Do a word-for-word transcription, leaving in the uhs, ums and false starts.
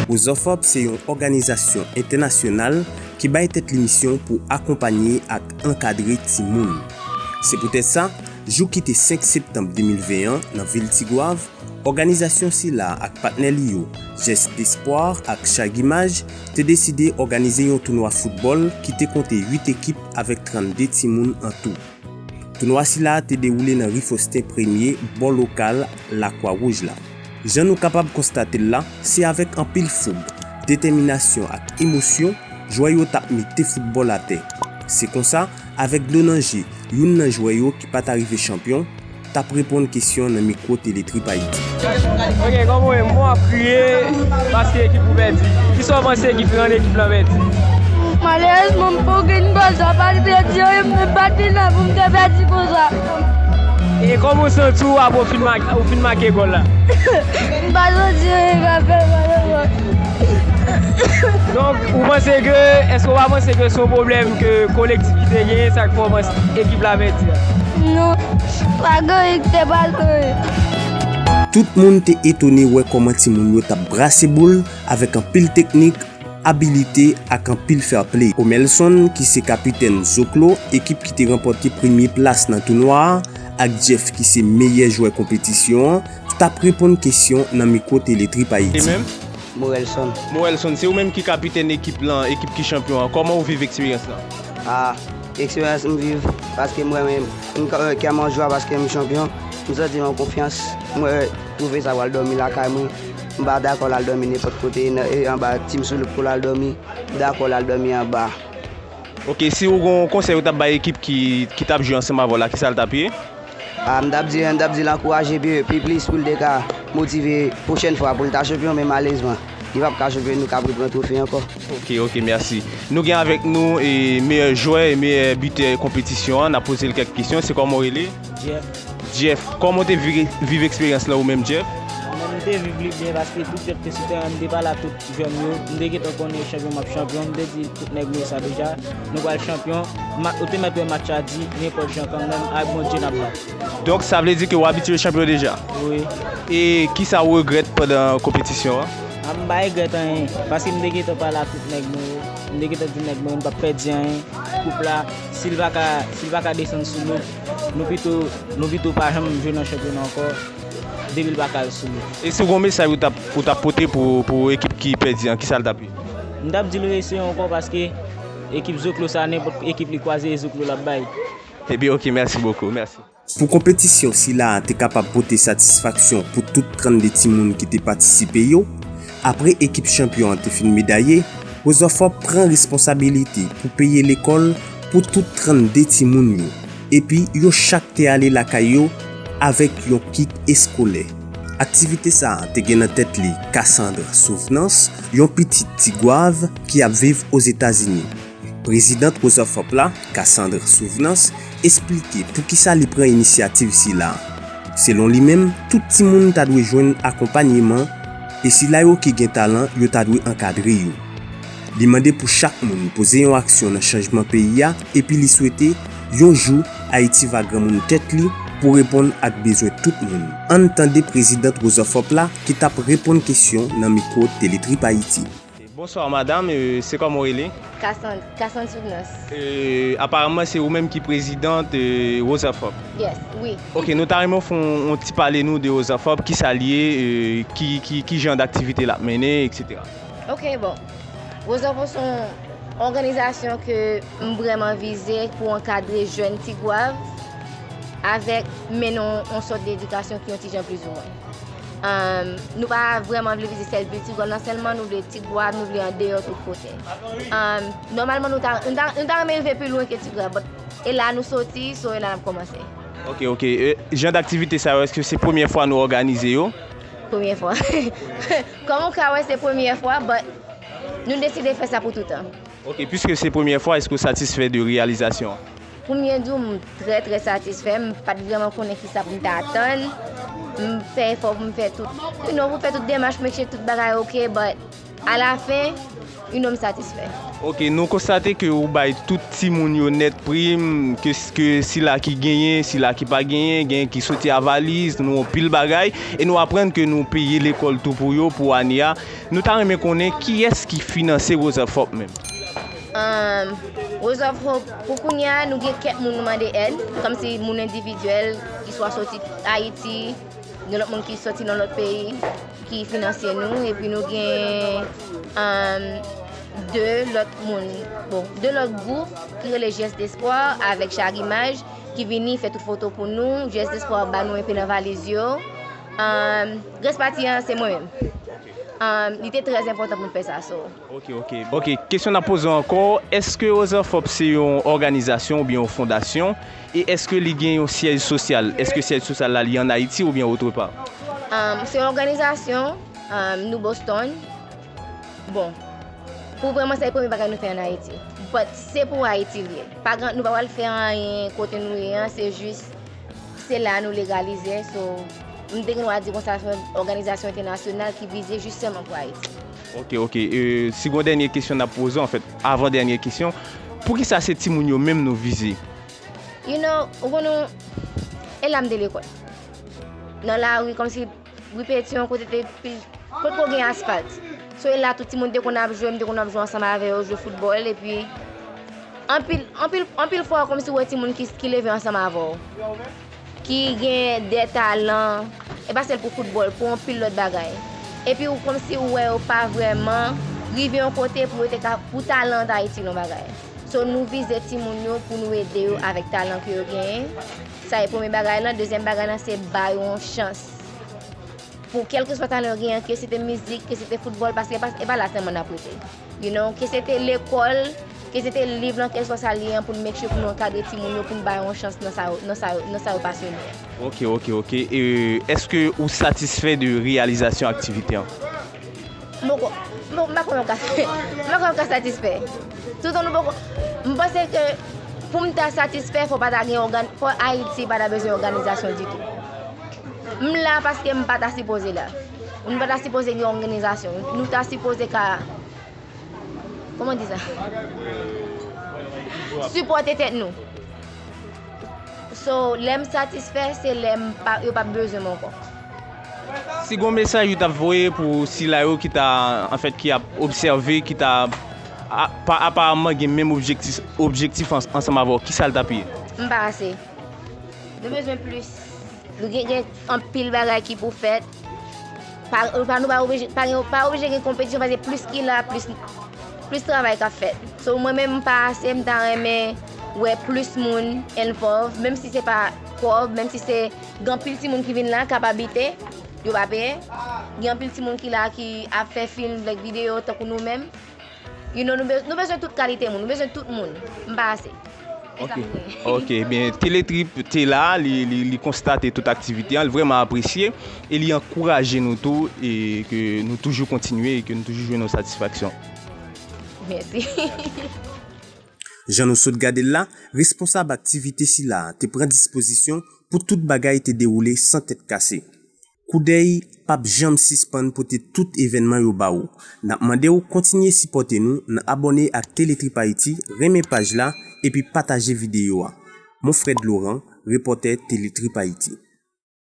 Wozòfòp se yon òganizasyon entènasyonal ki bay tèt li misyon pou akonpanye ak ankadre timoun. Se poutèt sa, jou ki te senk septanm de mil ven an, nan vil Tigwav, òganizasyon sila ak patnè li yo, Jès Despwa ak Chag Imaj, te deside òganize yon tounwa foutbòl ki te konte uit ekip avèk trannde timoun an tou. Tounwa sila a te dewoule nan ri Fosten Premye, bò lokal Lakwa Wouj la. Jan nou kapab konstate l la, se avèk anpil foug, detèminasyon ak emosyon, jwè yo t ap mete foutbòl atè. Se konsa, avèk dlo nan je, youn nan jwè yo ki pa t arive chanpyon, t ap reponn kesyon nan mikwo Tele Trip Ayiti. Ok, kòman w ye? Mwen ap kriye paske ekip ou pèdi. Kisa w panse ki fè rann ekip lan pèdi? Malerezman, m pa gen gòl sa, pa t pèdi anyen, m pa t vin la pou m te pèdi konsa. E kòman w santi w apre w fin make, w fin make gòl la? M pa santi anyen k ap fè mal ankò. Donk, ou panse ke, èske w pa panse ke se yon pwoblèm ke kolektif ki te genyen, sa k fè w panse ekip la pèdi a? Non, pa gen anyen ki te pase. Tout moun te etone wè kòman timoun yo t ap brase boul avèk anpil teknik, abilite ak anpil fair play. Omelson, ki se kapitèn Zoklo, ekip ki te ranpòte premye plas nan tounwa a, ak Jeff, ki se meyè jwè konpetisyon an, t ap reponn kesyon nan mikwo Tele Trip Ayiti. E menm? Morelson. Morelson, se ou menm ki kapitèn ekip lan, ekip ki chanpyon an. Kòman ou viv eksperyans lan? Ah, eksperyans m viv, paske m renmen, m ka- kè m an jwa paske m chanpyon. M santi m an konfyans. Mwen twouve sa pral dòmi lakay mwen. M pa dakò l al dòmi nenpòt kote, nan- e anba Team Sou Look pou l al dòmi. M dakò l al dòmi anba. Ok, si w gen yon konsèy ou t ap bay ekip ki, ki t ap jwe ansanm avè w la, kisa l t ap ye? Ah, m t ap di, m t ap di l ankouraje pi, pi plis pou l te ka motive pwochèn fwa pou l ta chanpyon, men malerezman, li p ap ka chanpyon, nou k ap reprann twofe ankò. Ok, ok, mèsi. Nou gen avèk nou e meyè jwè e meyè bitè konpetisyon an. N ap poze l kèk kesyon. Se kòman w rele? Jeff. Jeff, kòman w te vi- viv eksperyans lan ou menm, Jeff? Mwen, m te viv li byen paske tout jwè k te sou teren an, m te pale ak tout jwè m yo. M te gentan konnen chanpyon m ap chanpyon. M te di tout nèg m yo sa deja. Nou pral chanpyon. Ma- ou te mèt wè match la di, nenpòt jan kanmenm, ak Bondye n ap bat. Donk, sa vle di ke w abitye chanpyon deja? Wi. E kisa w regrèt pandan konpetisyon an? Ah, m pa regrèt anyen, paske m te gentan pale ak tout nèg mwen yo. M te gentan di nèg mwen yo, nou p ap pèdi anyen. Koup la, si l pa ka, si l pa ka desann sou nou, nou pito, nou pito pa janm jwe nan chanpyona ankò, depi l pa ka al sou nou. E si w gen yon mesaj ou t ap, ou t ap pote pou, pou ekip ki pèdi an, kisa l t ap ye? M t ap di l reseye ankò, paske ekip Zoklo sa, nenpòt ekip li kwaze, e Zoklo l ap bay. Ebyen, ok, mèsi bokou, mèsi. Pou konpetisyon sila a te kapab pote satisfaksyon pou tout trannde timoun ki te patisipe yo, apre ekip chanpyon an te fin medaye, Wozòfòp pran responsabilite pou peye lekòl pou tout trannde timoun yo, epi yo chak te ale lakay yo avèk yon kit eskolè. Aktivite sa a te gen nan tèt li Cassandre Souvenance, yon pitit Tigwav ki ap viv Ozetazini. Prezidant Wozòfòp la, Cassandre Souvenance, esplike poukisa li pran inisyativ sila. Selon li menm, tout timoun ta dwe jwenn akonpanyeman, e sila yo ki gen talan, yo ta dwe ankadre yo. Li mande pou chak moun poze yon aksyon nan chanjman peyi a, epi li swete yon jou Ayiti va granmoun tèt li pou reponn ak bezwen tout moun. Ann tande prezidant Wozòfòp la ki t ap reponn kesyon nan mikwo Teletrip Ayiti. Bonswa madam, e, se kòman w rele? Cassandre, Cassandre Souvenance. E, aparamman se ou menm ki prezidant, e, Wozòfòp. Yes, wi. Ok, nou ta renmen w fè yon, yon ti pale nou de Wozòfòp, kisa l ye, e, ki, ki, ki jan daktivite l ap mennen, etsetera. Ok, bon. Wozòfòp se yon òganizasyon ke m vrèman vize pou ankadre jèn Tigwav avèk mennen yon, yon sòt de edikasyon ki yon ti jan plizoumwen. Ann, nou pa vrèman vle vize sèl vil Tigwav nan sèlman, nou vle Tigwav, nou vle andeyò tout kote. Ann, nòmalman, nou ta, nou ta, nou ta renmen rive pi lwen ke Tigwav, but e la nou soti, so e la n ap kòmanse. Ok, ok. E, jan daktivite sa yo, èske se premyè fwa nou òganize yo? Premyè fwa. Kòman w ka wè se premyè fwa, but nou deside fè sa pou toutan. Ok, piske se premyè fwa, èske w satisfè de reyalizasyon an? Pou m byen di w, m trè, trè satisfè. M pa t vrèman konnen kisa pou m ta atann. M fè efò pou m fè tout, you know, pou m fè tout demach, make sure tout bagay ok, but alafen, You know, m satisfè. Ok, nou konstate ke ou bay tout timoun yo nèt prim, ke, ke sila ki genyen, sila ki pa genyen, genyen ki soti a valiz, nou yon pil bagay, e nou aprann ke nou peye lekòl tou pou yo pou ane a. Nou ta renmen konnen kiyès ki finanse Rose of Hope menm. Um, Rose of Hope, pou kounye a, nou gen kèk moun nou mande èd, kòmsi moun endividyèl ki swa soti Ayiti, gen lòt moun ki soti nan lòt peyi ki finanse nou, epi nou gen um, de lòt moun, bon, de lòt gwoup ki rele Jès Despwa avèk Chag Imaj ki vini fè tout foto pou nou. Jès Despwa ba nou enpe nan valiz yo. Um, rès pati an, se mwen menm. Um, li te trè enpòtan pou m fè sa. So. Ok, ok. Ok, kesyon n ap poze w ankò, èske Rose of Hope se yon òganizasyon oubyen yon fondasyon? E èske li gen yon syèj sosyal? Èske syèj sosyal la li ann Ayiti oubyen otrepa? Um, se yon òganizasyon, um, nou Boston. Bon, pou vrèman, se premye bagay nou fè ann Ayiti. But se pou Ayiti li ye. Pa gen, nou pa pral fè anyen kote nou ye an, se jis, se la nou legalize. So, m te gen dwa di konsa, se yon òganizasyon entènasyonal ki vize jis sèlman pou Ayiti. Ok, ok. E, si gon dènye kesyon n ap poze, anfèt, avan dènye kesyon, poukisa se timoun yo menm nou vize? You know, ou konnen, e la m te lekòl. Nan lari, kòmsi, ri Petyon, kote te pi, potko gen asfalt. So, e la tout timoun te konn ap jwe, m te konn ap jwe ansanm avè yo, jwe foutbòl, epi anpil, anpil, anpil fwa, kòmsi w wè timoun ki, ki leve ansanm avè w, ki gen de talan, e pa sèl pou foutbòl, pou anpil lòt bagay. Epi ou kòmsi ou wè yo pa vrèman rive yon kote pou yo te ka, pou talan ta itile yon bagay. So, nou vize timoun yo pou nou ede yo avèk talan ke yo genyen. Sa e premye bagay lan. Dezyèm bagay lan, se ba yo yon chans. Pou kèlkeswa talan yo genyen, ke se te mizik, ke se te foutbòl, paske e pa, e pa la sèlman n ap rete. You know, ke se te lekòl, ke se te liv lan, kèlkeswa sa l ye an, pou n make sure pou nou ankadre timoun yo, pou n ba yo yon chans nan sa yo, nan sa yo, nan sa yo pasyone an. Ok, ok, ok. E, èske ou satisfè de reyalizasyon aktivite an? M poko, m poko, m pa kwè m ka, m pa kwè m ka satisfè. Toutan nou poko, m panse ke pou m ta satisfè, fò pa ta gen ògan, fò Ayiti pa ta bezwen òganizasyon ditou. M la paske m pa ta sipoze la. Nou pa ta sipoze gen òganizasyon. Nou ta sipoze ka, kòman di sa? Sipòte tèt nou. So, lè m satisfè, se lè m pa, yo p ap bezwen m ankò. Si gon mesaj ou t ap voye pou sila yo ki ta, anfèt, ki ap obsève, ki ta a- pa- aparamman gen menm objektif, objektif ans- ansanm avè w, ki sa l t ap ye? M pa ase. Nou bezwen plis. Nou gen, gen anpil bagay ki pou fèt. Pa, pa, nou pa oblije, pa, gen- pa oblije gen konpetisyon, paske plis ki la, plis, plis travay k ap fèt. So, mwen menm, m pa ase, m ta renmen wè plis moun involve, menm si se pa kòb, menm si se gen anpil timoun ki vin la, k ap abite, yo pa peye. Gen anpil timoun ki la, ki ap fè fim, like, videyo, tankou nou menm. You know, nou, be- nou bezwen tout kalite moun, nou bezwen tout moun. M pa ase. E sa Ok, m gen. Ok, ben, Teletrip te la, li, li, li konstate tout aktivite an, li vrèman apresye, e li ankouraje nou tou, e ke nou toujou kontinye, e ke nou toujou jwenn yon satisfaksyon. Mèsi. Jan nou sot gade l la, responsab aktivite sila a te pran dispozisyon pou tout bagay te dewoule san tèt kase. Koudèy p ap janm sispann pote tout evènman yo ba ou. N ap mande w kontinye sipòte nou nan abòne ak Teletrip Ayiti, renmen paj la, epi pataje videyo a. Monfrèd Laurent, repòtè Teletrip Ayiti.